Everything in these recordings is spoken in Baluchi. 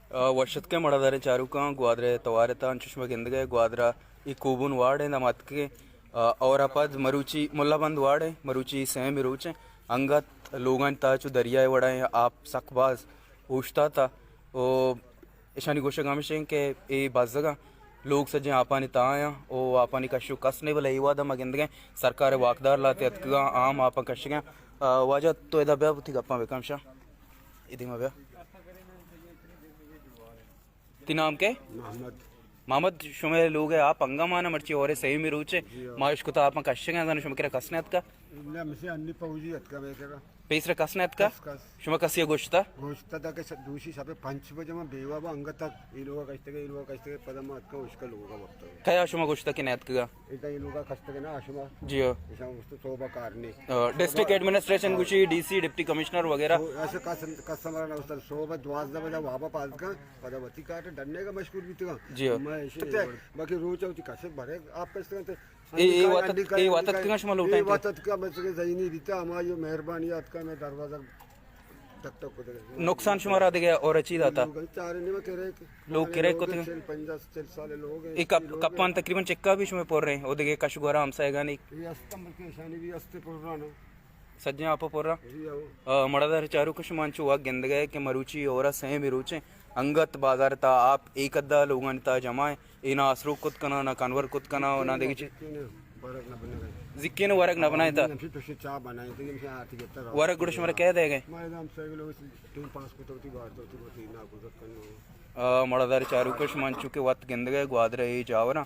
آ، وش اتکیں مڑاداریں چاروکاں، گوادر ءِ توار ءِ تہا انچوش ما گندگ ءَ گوادر ءِ اے کوبون وارڈ ءِ دم اتکگیں، آ، اور ءَ پد مروچی ملا بند وارڈ ءِ مروچی سیمی روچ ءِ انگت لوگانی تہا چو دریا ءِ وڑا ایں، آپ سک باز اوشتاتہ و اشانی گوشگ ہمیش انت کہ اے بزگاں لوگ سجیں آپانی تہا آیاں و آپانی کش و کس نے، بلے اے وہدا ما گندگیں سرکار ءِ واکدار لہتے اتکگاں، عام آپاں کشگاں۔ آ، واجہ تو ادا بیا، وتی گپاں بکن شاں۔ اے دیما بیا۔ تی نام کے؟ محمد۔ محمد، شمئے لوگ ءِ آپ انگہ مانا مرچی اور سیمی روچ ءِ۔ جی ہاں۔ ما اشکتا آپاں کشگاں، زانو شما کرا کس نے اتکا؟ نہ، مسی انی پوجی اتکا مے کرا۔ پیسرا کس نہ اتکا؟ کس، کس۔ شما کسی ءَ گوشتا؟ گوشتا دا کہ ش-، دوشی شپ ءِ پنچ بجہ ما بیوہ با انگت اتک، اے لوگا کشتگ، اے لوگا کشتگ، پدا ما اتکا اشکا لوگا وپتا۔ کیا شما گوشتا کہ نہ اتکگا؟ ادا اے لوگا کشتگ نا شما۔ جی ہاں۔ ایشاں گوشتا صوبہ کار نے۔ آ، ڈسٹرکٹ ایڈمنسٹریشن گوشی، ڈی سی، ڈپٹی کمشنر وغیرہ۔ تو ایسے کس، کس ہمارا نہ گوشتا، صوبہ دوازدہ بجہ وابا پاد کا، پدا وتی کار ڈنے کا مشغول بیتگا۔ جی ہاں۔ میں ایسے، باقی روچ وتی کسے بھرے آپ کشتگ تے اے، اے وت ات-، اے وت اتکگاں شما لوٹائیں اے تے؟ وت اتکگاں، بس کہ ذہینی بیتا، ہما جو مہربانی اتکا میں دروازہ ٹک ٹک کو دے۔ نقصان شمارا دگہ اور چی داتا؟ لوگ چارے نہیں، کرے کے۔ لوگ کرے کو تے؟ چل، پنجاہ، چل سال لوگ ہیں، اے کپ-، لوگ ہیں۔ کپان تقریباً چکا بھی شما پر رہے ہیں، او دگہ کش گورا ہمسایگانی۔ اے استم بلکہ شانی بھی استے پر رہا نا۔ سجیں آپ پر رہا۔ جی ہاں۔ آ، مڑادار چاروک شما انچو واک گندگئے کہ مروچی اور سیمی روچیں انگت بازار تا آپ ایک ادا لوگانی تا جمع ہیں۔ اے نہ آسروک کت کناں، نہ کنور کت کناں، نہ دگہ چیز۔ زکین ورگ نہ بنائیں تا۔ ورگ گڑا شمارا کئے دے گئے؟ آ، مڑادار چاروکش من چونکہ وت گندگئے گوادر اے جاوراں۔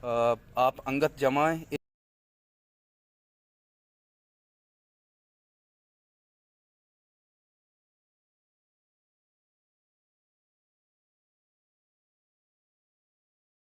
آ، آپ انگت جمع ہیں۔